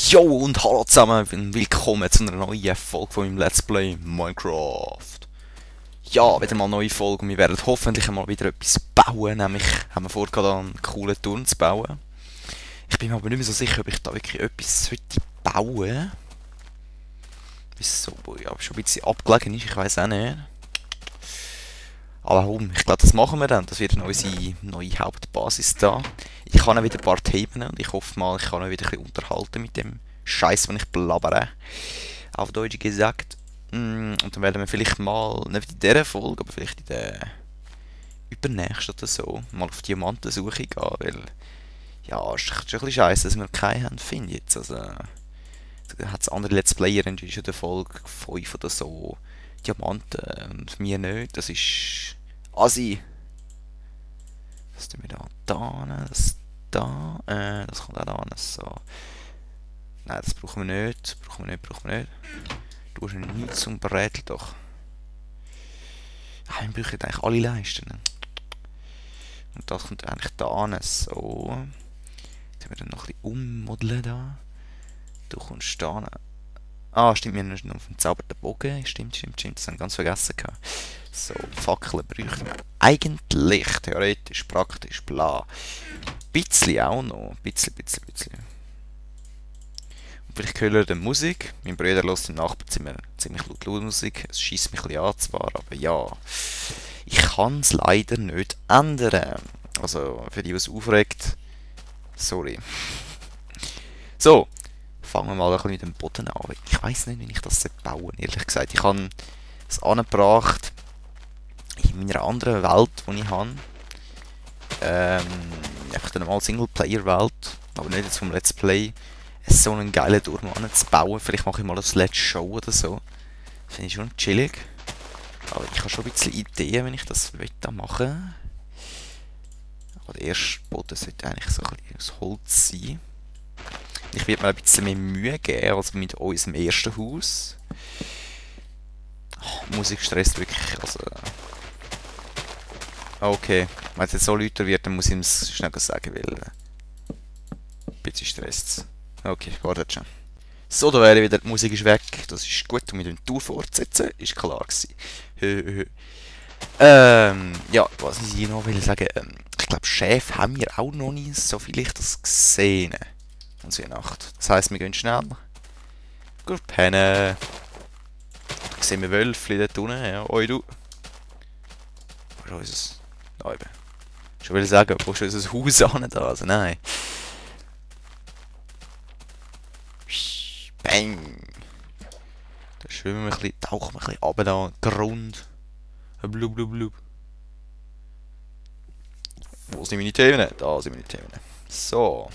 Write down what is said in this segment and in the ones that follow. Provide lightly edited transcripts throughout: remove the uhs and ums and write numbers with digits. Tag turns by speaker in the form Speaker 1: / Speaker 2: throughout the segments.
Speaker 1: Jo und hallo zusammen und willkommen zu einer neuen Folge von meinem Let's Play Minecraft. Ja, wieder mal eine neue Folge und wir werden hoffentlich mal wieder etwas bauen, nämlich haben wir vor, gerade einen coolen Turm zu bauen. Ich bin mir aber nicht mehr so sicher, ob ich da wirklich etwas sollte bauen. Wieso, ja, schon ein bisschen abgelegen ist, ich weiß auch nicht. Aber warum? Ich glaube, das machen wir dann. Das wird unsere neue Hauptbasis da. Ich habe wieder ein paar Themen und ich hoffe mal, ich kann euch wieder ein bisschen unterhalten mit dem Scheiß, den ich blabbere. Auf Deutsch gesagt. Und dann werden wir vielleicht mal, nicht in dieser Folge, aber vielleicht in der übernächsten oder so, mal auf Diamantensuche gehen, weil ja, es ist schon ein bisschen scheiße, dass wir keine haben, finde ich jetzt. Also, da hat es andere Let's Player in der Folge 5 oder so Diamanten und mir nicht. Das ist Asi. Was tun wir da? Da, das da. Das kommt auch da. So. Nein, das brauchen wir nicht. Brauchen wir nicht. Du hast nichts zum Bräteln doch. Wir brauchen eigentlich alle Leisten. Und das kommt eigentlich da an. So. Jetzt haben wir dann noch ein bisschen ummodeln da. Du kommst da an. Ah, stimmt, wir haben noch einen verzauberten Bogen. Stimmt, das haben wir ganz vergessen gehabt. So, Fackeln bräuchten wir eigentlich, theoretisch, praktisch, bla. Bisschen auch noch. Bisschen. Und vielleicht hören wir dann Musik. Mein Bruder hört im Nachbarzimmer ziemlich laut Musik. Es schießt mich ein bisschen an zwar, aber ja. Ich kann es leider nicht ändern. Also, für die, was aufregt, sorry. So. Fangen wir mal ein bisschen mit dem Boden an. Ich weiss nicht, wie ich das bauen soll, ehrlich gesagt. Ich habe es angebracht in meiner anderen Welt, die ich habe. Einfach eine normale Singleplayer-Welt, aber nicht jetzt vom Let's Play. So einen geilen Turm anzubauen. Vielleicht mache ich mal eine Let's Show oder so. Finde ich schon chillig. Aber ich habe schon ein bisschen Ideen, wenn ich das machen will. Aber der erste Boden sollte eigentlich so ein bisschen aus Holz sein. Ich werde mir ein bisschen mehr Mühe geben als mit unserem ersten Haus. Oh, Musik stresst wirklich, also... Okay, wenn es jetzt so lauter wird, dann muss ich ihm schnell sagen, weil... ein bisschen stresst. Okay, wartet schon. So, da wäre wieder, die Musik ist weg. Das ist gut, um mit dem Tour fortsetzen, ist klar gewesen. Ja, was ich noch will sagen, ich glaube, Chef haben wir auch noch nie, so viel ich das gesehen unsere Nacht. Das heisst, wir gehen schnell. Gut pennen. Da sehen wir Wölfli dort unten. Ja, oi du. Wo ist unser... Da eben. Ich will sagen, wo ist unser Haus an da? Also nein. Bang. Da schwimmen wir ein bisschen, tauchen wir ein bisschen runter da. Grund. Blub, blub, blub. Wo sind meine Themen? Da sind meine Themen. So.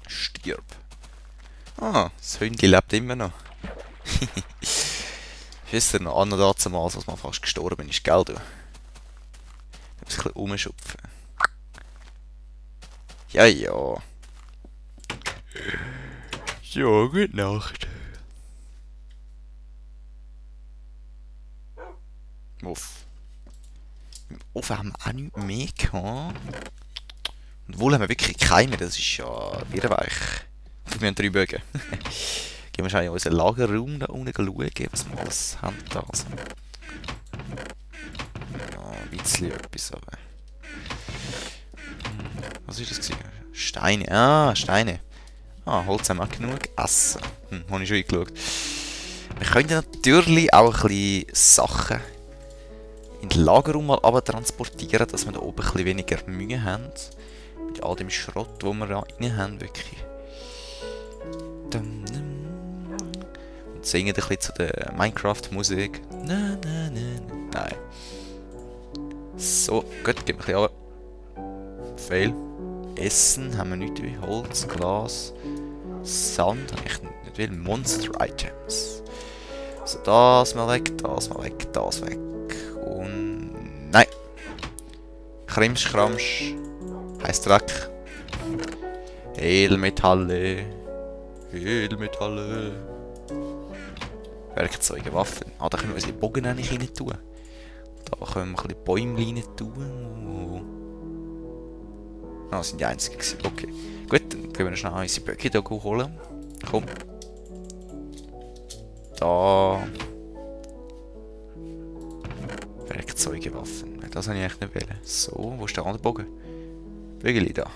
Speaker 1: Stirb. Ah, das Hündchen lebt immer noch. Wisst ihr noch, Anna damals, als man fast gestorben ist, gell du? Ein bisschen rumschupfen. Ja. Ja, gute Nacht. Uff. Im Ofen haben wir auch nichts mehr gehabt. Und wohl haben wir wirklich keine, das ist ja birrenweich. Wir haben 3 Bögen. Gehen wir wahrscheinlich in unseren Lagerraum da unten schauen, was wir alles haben da. Also. Ja, ein bisschen etwas, aber... Was war das gewesen? Steine. Ah, Steine. Ah, Holz haben wir auch genug. Essen. Habe ich schon eingeschaut. Wir können natürlich auch ein bisschen Sachen in den Lagerraum mal transportieren, dass wir da oben ein bisschen weniger Mühe haben. Mit all dem Schrott, den wir da rein haben, wirklich. Und singen ein bisschen zu der Minecraft-Musik. Nein. So, gut, gib mir ein bisschen runter. Fail. Essen haben wir nicht wie Holz, Glas, Sand, habe ich nicht will. Monster-Items. Also das mal weg, das mal weg, das weg. Und... nein. Krimsch, Kramsch. Heißt Dreck. Edelmetalle. Werkzeuge, Waffen. Ah, da können wir unsere Bogen eigentlich rein tun. Da können wir ein bisschen Bäume rein tun. Ah, das sind die einzigen. Okay. Gut, dann können wir schnell unsere Böcke hier holen. Komm. Da. Werkzeugewaffen. Das habe ich eigentlich nicht wollen. So, wo ist der andere Bogen? Bögeli da.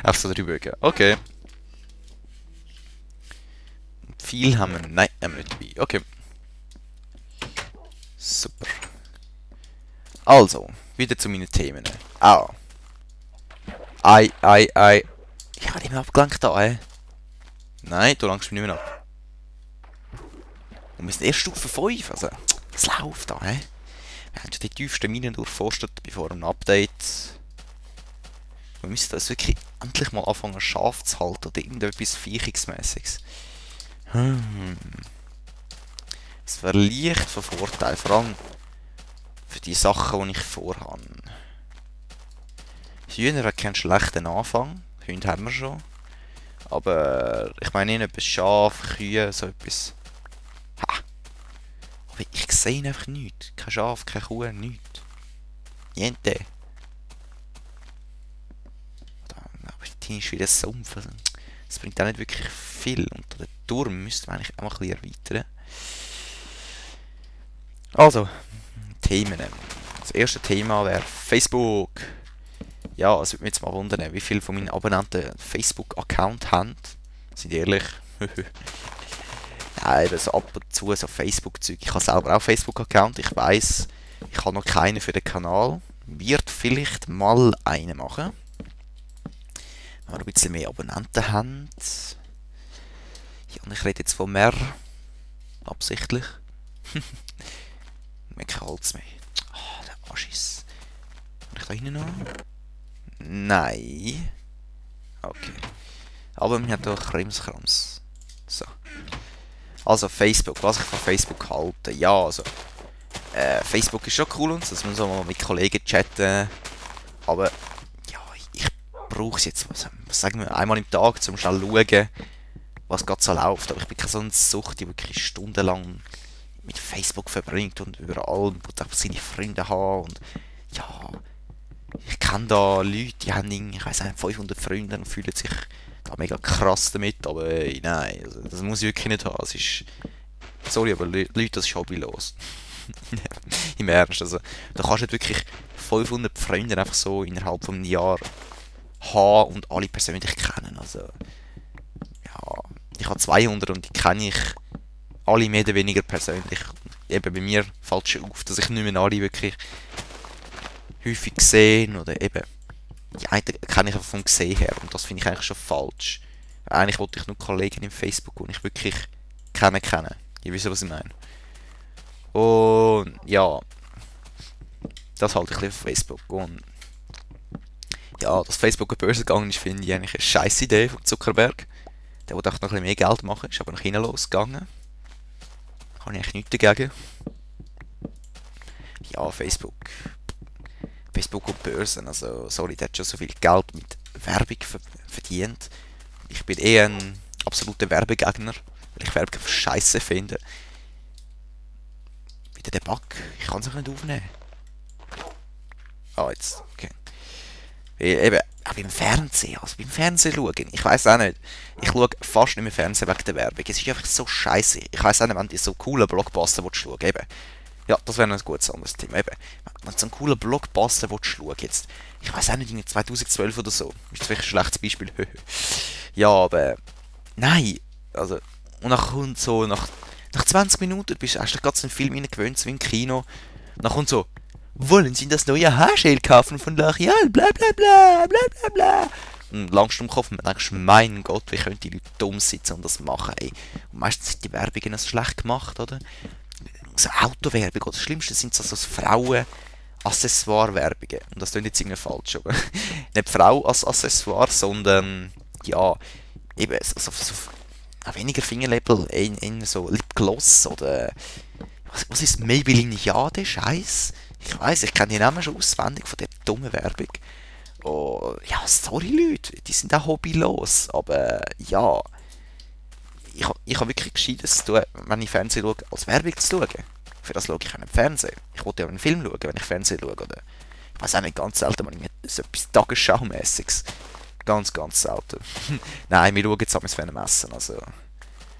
Speaker 1: Ach so, 3 Bögen. Okay. Viel haben wir. Nein, haben wir nicht dabei. Okay. Super. Also, wieder zu meinen Themen. Ah. Ei. Ich habe nicht mehr abgelenkt da, ey. Nein, du langst mich nicht mehr ab. Und wir sind erst Stufe 5, also, es läuft da, ey. Wir haben schon die tiefsten Minen durchforstet, bevor ein Update. Wir müssen das wirklich endlich mal anfangen, scharf zu halten oder irgendetwas Viechungsmäßiges. Es wäre leicht von Vorteil, vor allem für die Sachen, die ich vorhabe. Hühner hat keinen schlechten Anfang, Hunde haben wir schon. Aber ich meine nicht etwas Schaf, Kühe, so etwas. Ha! Aber ich sehe einfach nichts. Kein Schaf, keine Kuh, nichts. Niente. Aber die ist wieder Sumpf. Das bringt auch nicht wirklich viel. Und den Turm müssten wir eigentlich auch mal ein bisschen erweitern. Also, Themen. Das erste Thema wäre Facebook. Ja, es würde mich jetzt mal wundern, wie viele von meinen Abonnenten Facebook-Account haben. Sind ehrlich? Nein, eben so ab und zu so Facebook-Zeug. Ich habe selber auch Facebook-Account. Ich weiss, ich habe noch keinen für den Kanal. Wird vielleicht mal einen machen. Wenn wir ein bisschen mehr Abonnenten haben. Ja, und ich rede jetzt von mehr. Absichtlich. Mir kein Holz mehr. Oh, der Aschis. Kann ich da hinten noch? Nein. Okay. Aber wir haben hier Krimskrams. So. Also Facebook, was ich von Facebook halte. Ja, also. Facebook ist schon cool und so, dass man so mal mit Kollegen chatten. Aber ja, ich brauche es jetzt, was sagen wir, einmal im Tag, um schnell zu schauen, was gerade so läuft. Aber ich bin keine so eine Sucht, die wirklich stundenlang mit Facebook verbringt und überall seine Freunde haben. Und ja, ich kenne da Leute, die haben ich weiss nicht, 500 Freunde und fühlen sich da mega krass damit, aber nein, also, das muss ich wirklich nicht haben. Es ist, sorry, aber Leute, das ist hobbylos. Im Ernst, also da kannst du nicht wirklich 500 Freunde einfach so innerhalb von einem Jahr haben und alle persönlich kennen. Also ja, ich habe 200 und die kenne ich alle mehr oder weniger persönlich. Eben bei mir fällt es schon auf, dass ich nicht mehr alle wirklich häufig gesehen oder eben die einen kenne ich einfach vom Gesehen her und das finde ich eigentlich schon falsch. Eigentlich wollte ich nur Kollegen im Facebook, die ich wirklich kennen. Ihr wisst, was ich meine. Und ja, das halte ich ein bisschen auf Facebook. Und ja, dass Facebook an die Börse gegangen ist, finde ich eigentlich eine scheisse Idee von Zuckerberg. Der wollte auch noch ein bisschen mehr Geld machen, ist aber nach hinten losgegangen. Habe ich eigentlich nichts dagegen. Ja, Facebook und Börsen, also sorry, der hat schon so viel Geld mit Werbung verdient. Ich bin eh ein absoluter Werbegegner, weil ich Werbung scheiße finde. Wieder der Bug, ich kann es auch nicht aufnehmen. Ah, jetzt, okay. Eben, auch beim Fernsehen, also beim Fernsehen schauen, ich weiss auch nicht. Ich schaue fast nicht mehr Fernsehen wegen der Werbung. Es ist einfach so scheiße. Ich weiss auch nicht, wenn du so coole Blockbuster schauen willst, eben. Ja, das wäre ein gutes anderes Thema. Eben, wenn du so einen coolen Blockbuster schauen jetzt, ich weiß auch nicht, in 2012 oder so, ist das vielleicht ein schlechtes Beispiel. Ja, aber nein, also, und dann kommt so, nach 20 Minuten hast du gerade so einen Film gewöhnt, wie im Kino, und dann kommt so, wollen Sie das neue Haargel kaufen von L'Oreal, bla bla bla, bla bla bla. Und langst du im Kopf und denkst, mein Gott, wie können die Leute dumm sitzen und das machen, ey. Und meistens sind die Werbungen so schlecht gemacht, oder? So Autowerbung oder das Schlimmste sind so Frau-Accessoire-Werbungen. Und das klingt jetzt irgendwie falsch, aber nicht Frau als Accessoire, sondern ja, eben so weniger Fingerlabel, eher so Lipgloss oder was ist Maybelline Jade, Scheiß? Ich weiss, ich kenne die Namen schon auswendig von der dummen Werbung. Oh, ja, sorry Leute, die sind auch hobbylos, aber ja, ich habe wirklich gescheites zu tun, wenn ich Fernsehen schaue, als Werbung zu schauen. Für das schaue ich auch nicht Fernsehen. Ich wollte ja einen Film schauen, wenn ich Fernsehen schaue. Oder ich weiß auch nicht, ganz selten, wenn ich so etwas Tagesschaumäßiges. ganz, ganz selten. Nein, wir schauen jetzt an Sven messen, also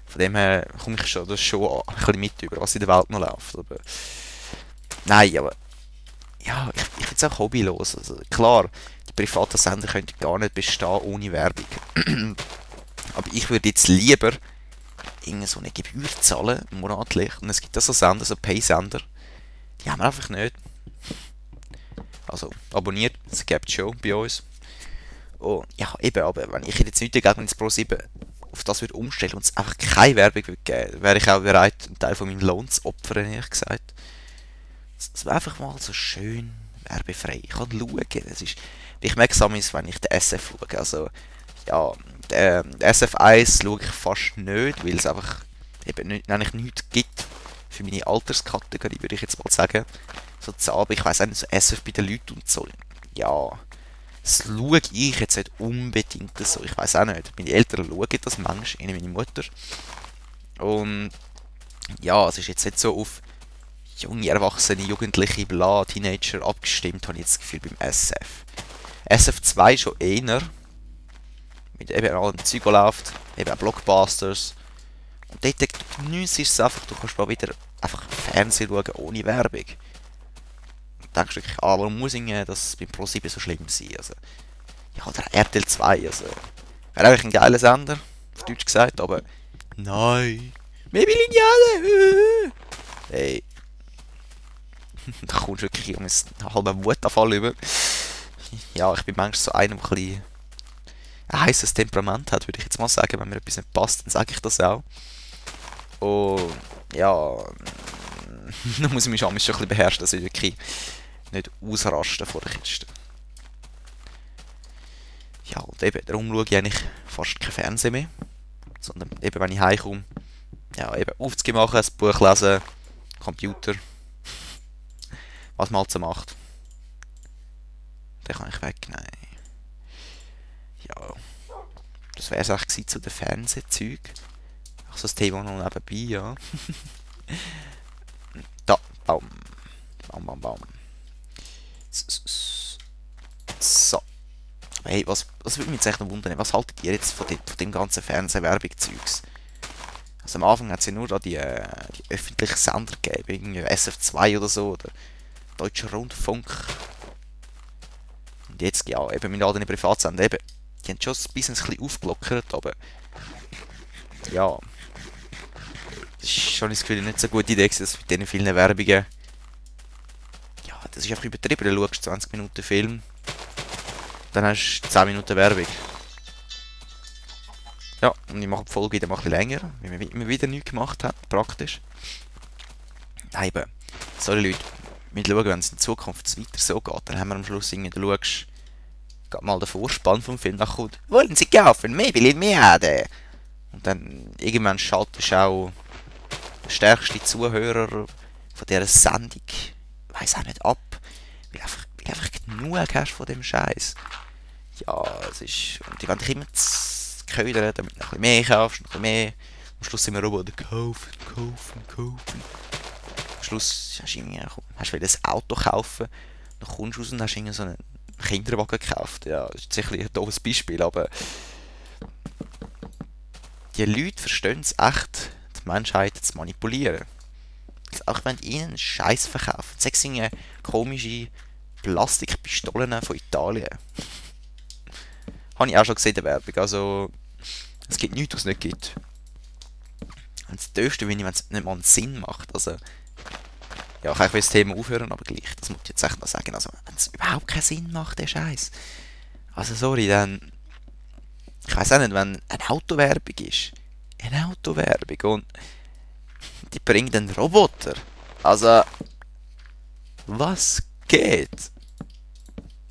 Speaker 1: von dem her komme ich schon, das schon ein bisschen mit über, was in der Welt noch läuft. Aber nein, aber ja, ich finde es auch hobbylos. Also, klar, die privaten Sender könnten gar nicht bestehen ohne Werbung. Aber ich würde jetzt lieber irgendeine so eine Gebühr zahlen, monatlich. Und es gibt auch so Sender, so Pay-Sender, die haben wir einfach nicht. Also, abonniert, es gibt schon bei uns. Und ja, eben, aber wenn ich jetzt nicht dagegen ins Pro7 auf das würde umstellen und es einfach keine Werbung würde geben, wäre ich auch bereit, einen Teil von meinem Lohn zu opfern, ehrlich gesagt. Es wäre einfach mal so schön werbefrei. Ich kann schauen. Ich merke es, wenn ich den SF schaue. Also, ja, den SF1 schaue ich fast nicht, weil es einfach eben eigentlich nichts gibt für meine Alterskategorie, würde ich jetzt mal sagen. So aber ich weiss auch nicht, so SF bei den Leuten und so. Ja, das schaue ich jetzt nicht unbedingt so. Ich weiss auch nicht. Meine Eltern schauen das manchmal, meine Mutter. Und ja, es ist jetzt nicht so auf junge, erwachsene, Jugendliche, bla, Teenager abgestimmt, habe ich jetzt das Gefühl beim SF. SF2 schon eher, mit eben allem Zeug, was läuft, eben auch Blockbusters. Und dort genießt es einfach, du kannst mal wieder einfach Fernsehen schauen ohne Werbung. Und denkst du wirklich, warum muss das beim Pro7 so schlimm sein? Also, ja, oder RTL 2, also, wäre eigentlich ein geiler Sender, auf Deutsch gesagt, aber nein, mehr Lineale, hey. Da kommst du wirklich um einen halben Wutanfall über. Ja, ich bin manchmal so einer, der ein heißes Temperament hat, würde ich jetzt mal sagen. Wenn mir etwas nicht passt, dann sage ich das auch. Und ja, da muss ich mich schon ein bisschen beherrschen, dass ich wirklich nicht ausrasten vor der Kiste. Ja, und eben, darum schaue ich eigentlich fast kein Fernsehen mehr. Sondern eben, wenn ich heimkomme, ja, eben Aufzüge machen, ein Buch lesen, Computer. Was man halt so macht. Den kann ich wegnehmen. Ja, das wäre es eigentlich zu den Fernsehzeug. Ach, so das Thema noch nebenbei, ja. Da, baum. Baum, baum, baum. So. Hey, was würde mich jetzt echt noch wundern, was haltet ihr jetzt von dem ganzen Fernsehwerbung-Zeugs? Also am Anfang hat es ja nur da die öffentlichen Sender gegeben, irgendwie SF2 oder so, oder Deutscher Rundfunk. Und jetzt, ja, eben mit all den Privatsendern, eben, die haben schon ein bisschen aufgelockert, aber ja, das ist schon das Gefühl, nicht so eine gute Idee, dass mit diesen vielen Werbungen, ja, das ist einfach übertrieben. Du schaust 20 Minuten Film, dann hast du 10 Minuten Werbung. Ja, und ich mache die Folge wieder mal ein bisschen länger, weil wir immer wieder nichts gemacht haben, praktisch. Nein, eben, sorry Leute, wir schauen, wenn es in Zukunft weiter so geht, dann haben wir am Schluss irgendwie, du schaust, geht mal den Vorspann vom Film, dann kommt, wollen Sie kaufen, mehr will ich mehr haben. Und dann irgendwann schaltest du auch den stärksten Zuhörer von dieser Sendung, weiss auch nicht ab, weil einfach genug hast von dem Scheiß. Ja, es ist, und die wollen dich immer ködern, damit du noch ein bisschen mehr kaufst, noch ein bisschen mehr. Am Schluss sind wir Roboter, kaufen. Am Schluss hast du wieder ein Auto kaufen, dann kommst du raus und hast irgendwie so einen Kinderwagen gekauft. Ja, das ist sicherlich ein doofes Beispiel, aber die Leute verstehen es echt, die Menschheit zu manipulieren. Also auch wenn die ihnen einen Scheiß verkaufen. Sag es komische Plastikpistolen von Italien. Habe ich auch schon gesehen in der Werbung. Also, es gibt nichts, was es nicht gibt. Und das Döfste finde ich, wenn es nicht mal einen Sinn macht. Also, ja, ich will das Thema aufhören, aber gleich, das muss ich jetzt echt noch sagen. Also, wenn es überhaupt keinen Sinn macht, der Scheiß. Also, sorry, dann. Ich weiß auch nicht, wenn eine Autowerbung ist. Eine Autowerbung und die bringt einen Roboter. Also, was geht?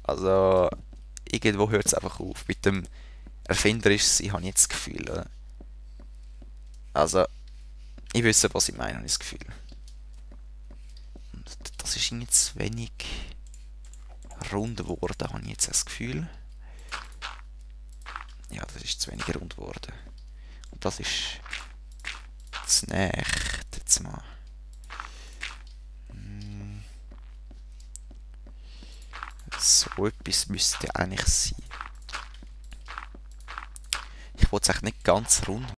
Speaker 1: Also, irgendwo hört es einfach auf. Mit dem erfinderisch sein, habe ich jetzt das Gefühl. Oder? Also, ich wüsste, was ich meine, habe ich das Gefühl. Und das ist irgendwie zu wenig rund geworden, habe ich jetzt das Gefühl. Ja, das ist zu wenig rund geworden. Und das ist zu nächt. Jetzt mal. So etwas müsste eigentlich sein. ich wollte es eigentlich nicht ganz rund